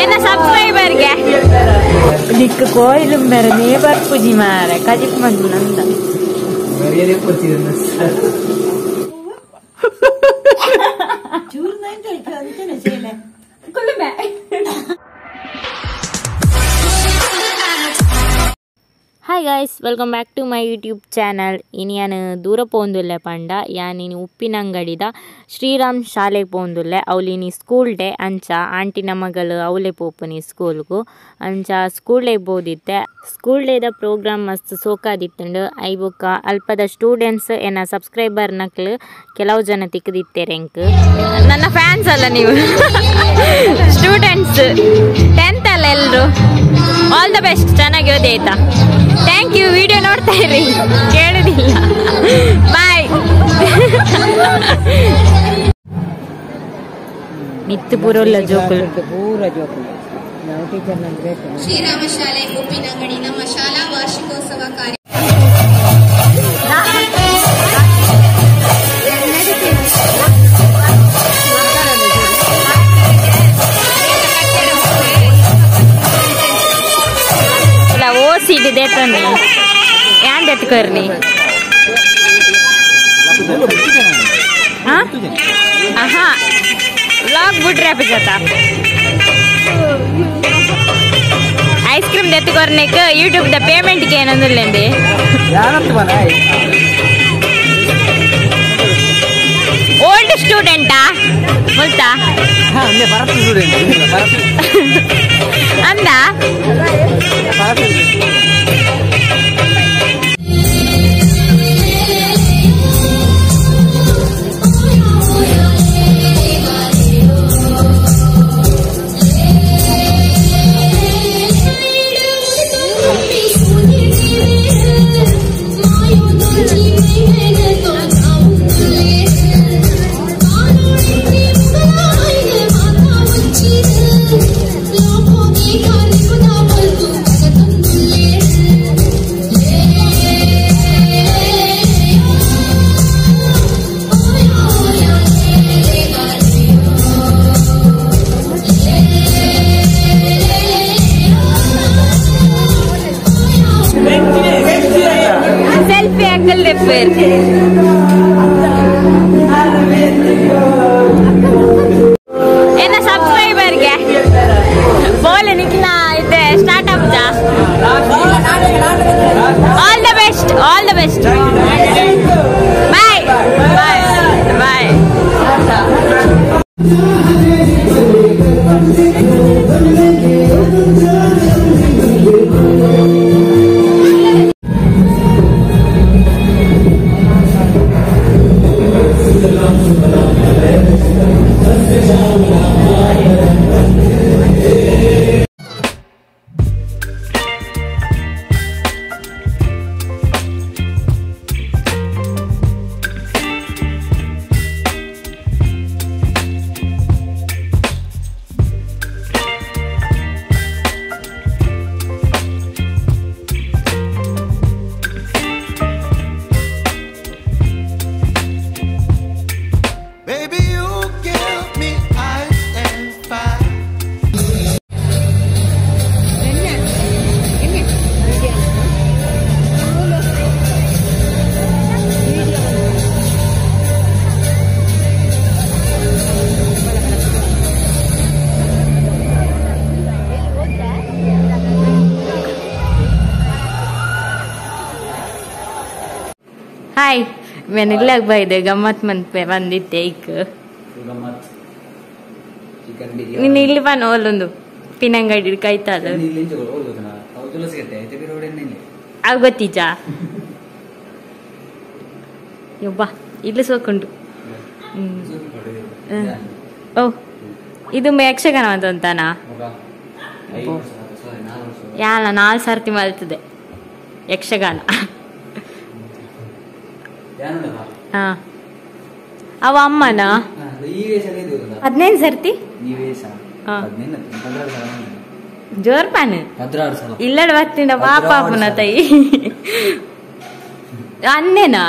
ಎನ್ನ ಸಬ್ಸ್ಕ್ರೈಬರ್ಗೆ ದಿಕ್ಕು ಕೋಯಿಲು ಮೇರೆ ನೇ ಬರ್ಪುಜಿ ಮಾರೆ ಕಜಿಪ್ ಮಂದು ನಂದ hi guys, welcome back to my YouTube channel. ಇನಿ ಯಾನು ದೂರ ಪೋಂದುಲ್ಲೆ ಪಂಡ ಯಾನ್ ಇನಿ ಉಪ್ಪಿನಂಗಡಿದ ಶ್ರೀರಾಮ್ ಶಾಲೆಗೆ ಪೋಂದುಲ್ಲೆ. ಅವಳಿನಿ ಸ್ಕೂಲ್ ಡೇ ಅಂಚ ಆಂಟಿನ ಮಗಳು ಅವಳೆ ಪೋಪುನಿ ಸ್ಕೂಲ್ಗು ಅಂಚ ಸ್ಕೂಲ್ ಡೇ ಬೋದಿತ್ತೆ. ಸ್ಕೂಲ್ ಡೇದ ಪ್ರೋಗ್ರಾಮ್ ಮಸ್ತ್ ಸೋಕಾದಿತ್ತುಂಡು. I ಬೊಕ್ಕ ಅಲ್ಪದ ಸ್ಟೂಡೆಂಟ್ಸ್ ಎನ್ನ ಸಬ್ಸ್ಕ್ರೈಬರ್ ನಕ್ಲು ಕೆಲವು ಜನ ತಿಕ್ಕದಿತ್ತೇರೆ ಎಂಕ್. ನನ್ನ ಫ್ಯಾನ್ಸ್ ಅಲ್ಲ ನೀವು, ಸ್ಟೂಡೆಂಟ್ಸ್ 10th ಅಲ್ಲ ಎಲ್ಲರೂ. ಆಲ್ the best, ಚೆನ್ನಾಗಿ ಓದಿ ಆಯ್ತಾ. Thank you. Video ನೋಡ್ತಾ ಇರಿ, ಕೇಳುದಿಲ್ಲ. ಬಾಯ್. ಮಿತ್ತು ಪೂರಲ್ಲ ಜೋಕುಲು ಪೂರ ಜೋಕುಲು. ನಾವು ಟೀಚರ್ ಬೇಕು. ಶ್ರೀರಾಮ ಶಾಲೆ ಉಪ್ಪಿನಂಗಡಿ ನಮ್ಮ ಶಾಲಾ ವಾರ್ಷಿಕೋತ್ಸವ ಕಾರ್ಯ. ದೇತನಿ ಯಾನ್ ದೆತ್ಕೊರ್ನಿ ಆಹಾ ವ್ಲಾಗ್ ಬಿಟ್ರೆ ಅಪ್ಪ. ಐಸ್ ಕ್ರೀಮ್ ದೆತ್ಕೊರ್ನೆಕ್ ಯೂಟ್ಯೂಬ್ the payment ಗೆ ಏನಂದಿಲ್ಲೇಂದಿ. ಓಲ್ಡ್ ಸ್ಟೂಡೆಂಟಾ ಮುಲ್ತಾ ಅಂದ. ಸೆಲ್ಫಿ ಅಂಗಲ್ ಎನ್ನ ಸಬ್ಸ್ಕ್ರೈಬರ್ಗೆ ಬೋಲೆ ನಿಖಿಲ ಇದೆ start ಆಗುದ. All the best, all the best. Bye bye bye. Hi, ನಾನು ಇಲ್ಲಾಗ ಬೈದೆ ಗಮ್ಮತ್ ಮಂತ್ ಬಂದಿತ್ತೆ ಇಕ್. ನಿನ್ನ ಇಲ್ಲಿ ಬಾ ನೋಲೊಂದು ಪಿನಂಗಡಿ ಕೈತಾದ ಅವ್ ಗೊತ್ತೀಜ ಯಬ್ಬಾ ಇಲ್ಲಿ ಸೋಕುಂಟು. ಓ ಇದು ಯಕ್ಷಗಾನ ಅಂತಾನ ಯಾಲ 4 ಸರ್ತಿ ಮಲ್ತದೆ ಯಕ್ಷಗಾನ. ಅವ ಅಮ್ಮನ 15 ಸರ್ತಿ ಜೋರ್ ಪಾನ್ ಇಲ್ಲಡ ಬತ್ತಿನ ಪಾಪನ ತೈ ಅನ್ನೇನಾ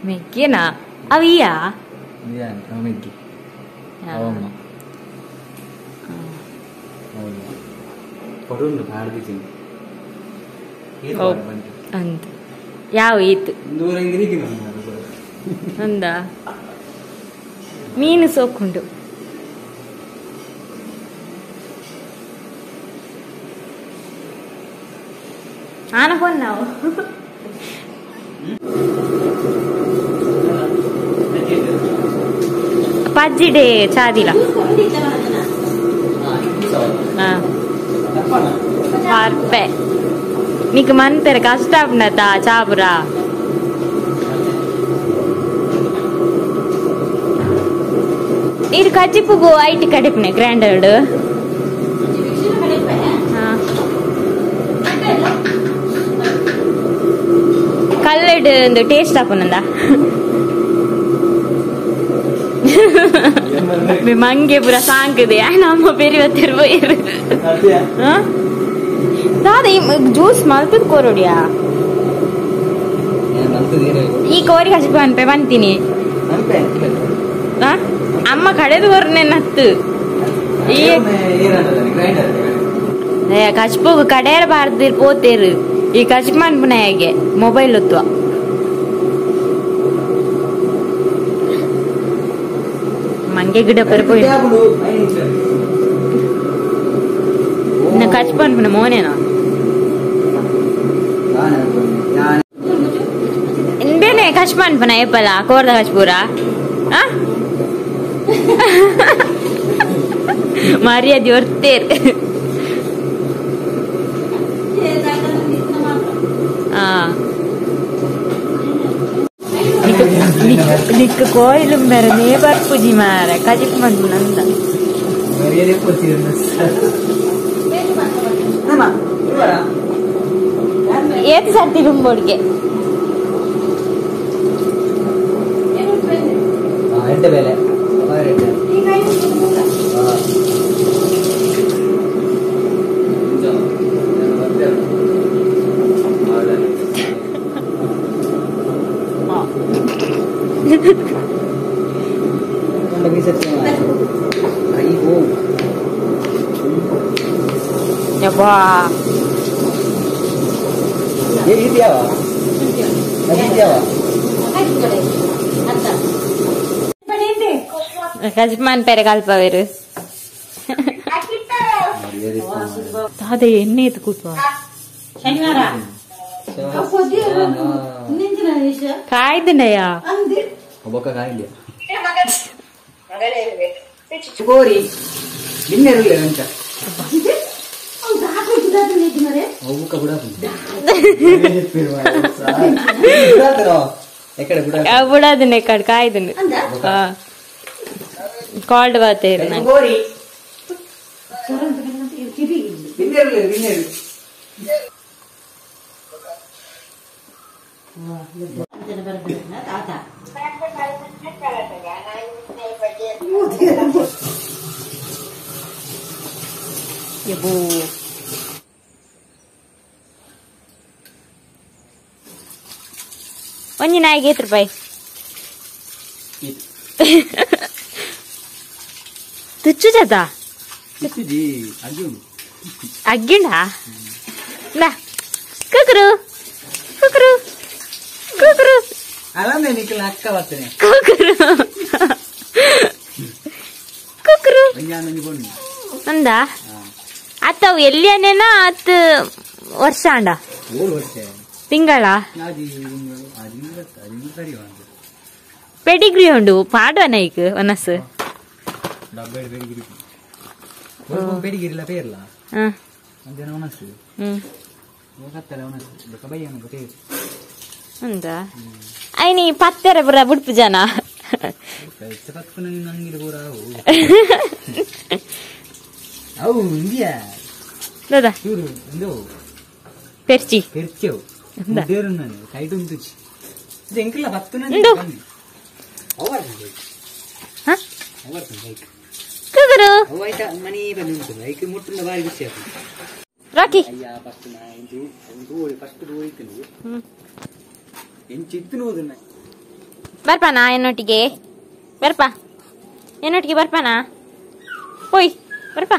ಮೆಗ್ಗೆನಾ ಅವಿಯಾ. ಅಂತ ಯಾವ ಈತು ಅಂದ ಮೀನು ಸೋಕುಂಡು ಆನ ನಾವು ಪಜ್ಜಿಡೆ ಚಾದಿಲ ಪರ್ಪೆ ನಿಕ್ ಮನ್ಪೆರೆ ಕಷ್ಟ ಆಪುಂಡತ ಚಾಪುರ ಇದು ಕಜ್ಜಿಪುಗು ಐಟ್ ಕಡಿಪುನೆ ಗ್ರೈಂಡರ್ಡ್ ಕಲ್ಲಡ್ ಒಂದು ಟೇಸ್ಟ್ ಆಪುನಂದ ಮಂಗೆ ಪೂರ ಸಾಂಕದೆ ನಮ್ಮ பெரிய போயிரு ದಾದ ಜ್ಯೂಸ್ ಮಲ್ತದ ಕೋರೋಡಿಯಾ ಈ ಕೋರಿ ಕಜಿಪು ಅನ್ಪೆ ಬಂತೀನಿ ಅಮ್ಮ ಕಡೆದು ಕೊರ್ನೆ ನತ್ತು ಈ ಕಚ್ಪು ಕಡೆಯರ ಬಾರ್ದಿರ್ ಪೋತೇರು ಈ ಕಚ್ಪು ಅನ್ಪುನ ಹೇಗೆ ಮೊಬೈಲ್ ಒತ್ತುವ ಮಂಗೆ ಗಿಡ ಪರ್ಪೋಯ್ ಕಚ್ಪು ಅನ್ಪುನ ಮೋನೇನಾ ಇಂದೇನೆ ಕಚ್ಪು ಅನ್ಪುನ ಏಪಲ ಕೋರ್ದ ಕಚ್ಪೂರ ಮರ್ಯಾದೆ ಒರ್ತೇರ್ ನಿಕ್ಕ ಕೋಯಿಲು ಮೇರೆ ನೇ ಬರ್ಪುಜಿ ಮಾರ ಕಜಿಪ್ ಮಂದು ನಂದ ಏತ್ ಸರ್ತಿ ರುಂಬೋಡಿಗೆ ಬೇಲೆ ಕಜ್ಮಾನ್ ಪೆರೆ ಕಲ್ಪವೇರು ಅದೇ ಎಣ್ಣೆ ಎತ್ತು ಕೂತ್ವ ಕಾಯ್ದನಯ್ಯ ಕೋರಿ ಬುಡಾದನೆ ಎಕ್ಕಡ ಕಾಯ್ದನು ಕಾಲ್ಡ್ ಬಾತೇರು ಯಬೋ ಒಂಜಿ ನಾಯಿಗೆ ಏತ್ ರೂಪಾಯಿ ತುಚ್ಚು ಜಾತ ಅಗ್ಗಿಂಡ ಕುಕ್ರು ಕುಕ್ರು ಕುಕ್ರು ಕುಕ್ರು ಕುಕ್ರು ಅಂದ ಅತ್ತವು ಎಲ್ಲಿ ಅನ್ನೇನಾ ಹತ್ತು ವರ್ಷ ಅಂಡ ತಿಂಗಳ ಪೆಡಿಗ್ರಿ ಉಂಡು ಪಾಡುವ ನೈಕ್ ಒನಸ್ ಐನಿ ಪತ್ತೆರ ಪುರ ಬುಡ್ಪು ಜನ ಪೆರ್ಚಿ ರಾಕಿ ಬರ್ಪಾನಾ ಎನ್ನೊಟ್ಟಿಗೆ ಬರ್ಪಾ ಎನ್ನೊಟ್ಟಿಗೆ ಬರ್ಪಾನಾ ಪೋಯ್ ಬರ್ಪಾ.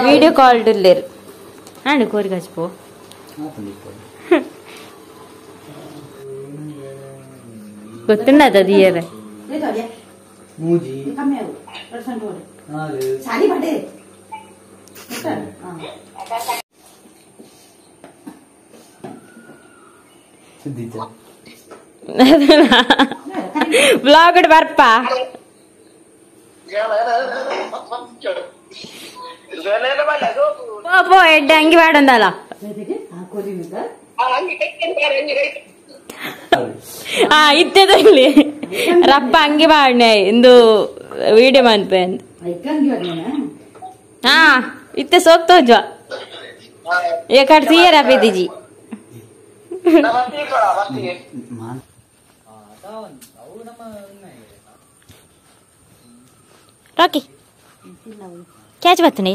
ವಿಡಿಯೋ ಕಾಲ್ ಡುಲ್ಲೇರು ಆಂಡ್ ಕೋರಿ ಕಜ್ಪು ಗೊತ್ತುಂಡದ ದಿಯರೆ ಮೂಜಿ ಬ್ಲಾಗ್ ಬರ್ಪ ಪೋ ಎಡ್ಡೆ ಅಂಗಿ ಬೇಡಂದಲ್ಲ ಹಾ ಇತ್ತದಲ್ಲಿ ರಪ್ಪ ಅಂಗಿ ಬಾಡ್ನೆ ಇಂದು ವಿಡಿಯೋ ಮನ್ಪೆ ಹಾ ಇತ್ತೆ ಸೋಕ್ ತೋಜ್ವ ಏ ಕಟ್ಸಿಯರ ಬೇದಿಜಿ ರಾಕಿ ಕ್ಯಾಚ್ ಬರ್ತನೆ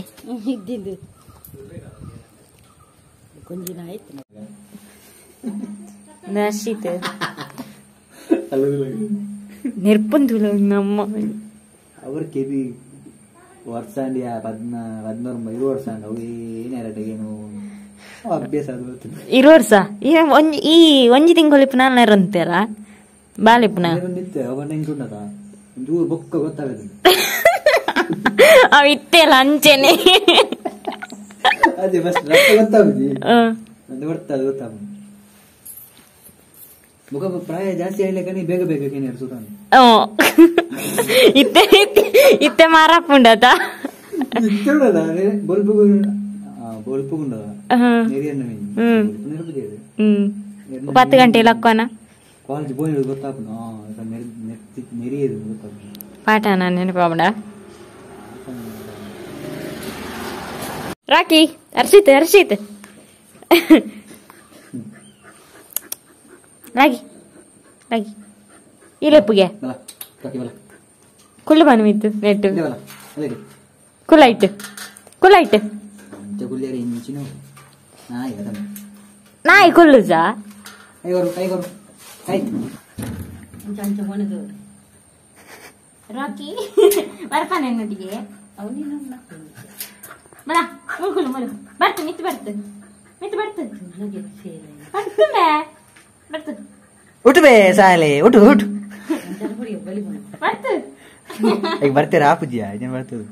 ನಶಿತ್ ನಿರ್ಬಂಧುಲ ನಮ್ಮ ಅವರು ಕೆಬಿ ವರ್ಷ 14 20 ವರ್ಷ ಅವು ಏನಾರ ಏನು ಅಭ್ಯಾಸ ಇರು ವರ್ಷ ಈ ಒಂಜಿ ತಿಂಗಳು ಇಪ್ಪು ಅಂತೀರ ಬಾಲಿಪ್ಪುನ ದೂರ ಬೊಕ್ಕ ಗೊತ್ತಾಗದು ಅವ ಇತ್ತೆಲ್ಲ ಅಂಚೆನೆ ಅದೇ ಫಸ್ಟ್ ರಕ್ತ ಗೊತ್ತಾಗುದು ಅದು ಬರ್ತದೆ ಗೊತ್ತಾಗುದು ಮುಖ ಪ್ರಾಯ ಜಾಸ್ತಿ ಆಗ್ಲಿಕ್ಕೆ ಬೇಗ ಬೇಗ ಏನಾರು ಸುಧಾನ ಇತ್ತೆ ಇತ್ತೆ ಮಾರಾಪುಂಡತ ಬೊಲ್ಪುಗು ಬೊಲ್ಪುಗುಂಡದ 10 ಗಂಟೆ ಲಕ್ಕೋನ ಕಾಲೇಜ್ ಬೋನಿಡು ಗೊತ್ತಾಪುಂಡು ನೆರಿಯದು ಗೊತ್ತಾಪುಂಡು ಪಾಠ ನಾನು ನೆನಪಾಪುಂಡ ರಾಕಿ ಹರ್ಷಿತ್ ಹರ್ಷಿತ್ ರಾಗಿ ರಾಗಿ ಇಲೆಪ್ಪುಗೆ ಕುಳ್ಳು ಬನ ಮಿತ್ತು ನೆಟ್ಟು ಕುಲ್ಲೈಟ್ ಕುಲ್ಲೈಟ್ ನಾಯಿ ಕುಲ್ಲುಜಾ ರಾಕಿ ಬರ್ಪಾನೆ ನೊಟ್ಟಿಗೆ ಬಡ ಮುಳ್ಕುಲು ಮುಳು ಬರ್ತು ಮಿತ್ತು ಬರ್ತು ಮಿತ್ತು ಬರ್ತು ಬರ್ತು ಬರ್ತು ಉಟ್ಟು ಬೇ ಸಾಲೆ ಉಟ್ಟು ಉಟ್ಟು ಬರ್ತು ಈಗ ಬರ್ತೀರಾ ಆಪುಜಿಯ ಇದೇನು ಬರ್ತದೆ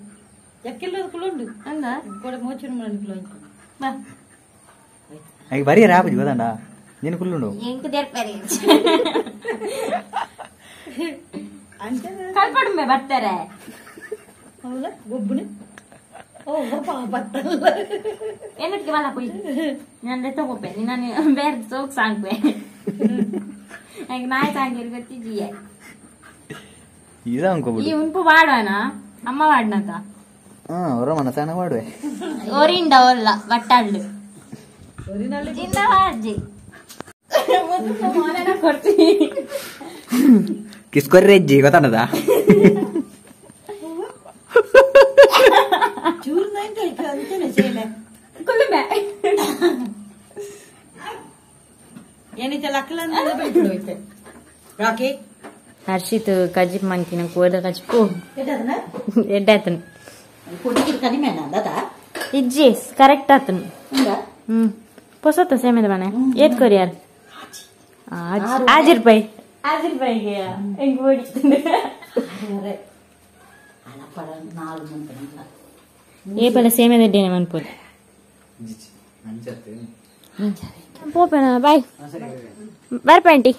ಈಗ ಬರೀ ಆಪುಜಿ ಗೊತ್ತಂಡ ನೀನು ಕುಲ್ಲುಂಡು ಕಲ್ಪಡುಂಬೆ ಬರ್ತಾರೆ ಏನಕ್ಕೆ ಬಲ್ಲ ಪೋಯ್ ನಾನು ತಗೋಪೆ ನಾನು ಬೇರೆ ಸೋಕ್ ಸಾಂಗ್ಪೆ ನಾಯಿ ಸಾಂಗಿರ್ ಗೊತ್ತಿದ್ದೀಯ ಈ ಉಂಪು ವಾಡೋಣ ಅಮ್ಮ ವಾಡ್ನತ ಹೊರ ಮನಸಾನ ವಾಡುವೆ ಒರಿಂಡ ಒಲ್ಲ ಬಟ್ಟಾಳು ಚಿನ್ನ ವಾಡ್ಜಿ ಕೊಡ್ತೀನಿ ಕಿಸ್ಕೊರ್ರೆ ಅಜ್ಜಿ ಗೊತ್ತಾನದ ಹರ್ಷಿತ್ ಕಜಿಪ್ ಮಂತಿನ ಕೋದ ಕಜಿಪು ಎಡ್ಡಾತನು ಇಜ್ಜಿ ಕರೆಕ್ಟ್ ಆತನು ಹ್ಮ್ ಪೊಸತ್ತ ಸೇಮೆದ ಮನೆ ಏತ್ ಕೊರಿಯಾರ್ ಆಜಿರ್ ರೂಪಾಯಿ ಆಜಿರ್ ರೂಪಾಯಿಗೆ ಹೆಂಗ್ ಓಡಿస్తుంది ఏ పల సేమే దడ్డేనే మన్పోదు పోపెనా బాయ్ ಬರ್ಪಂಟಿ.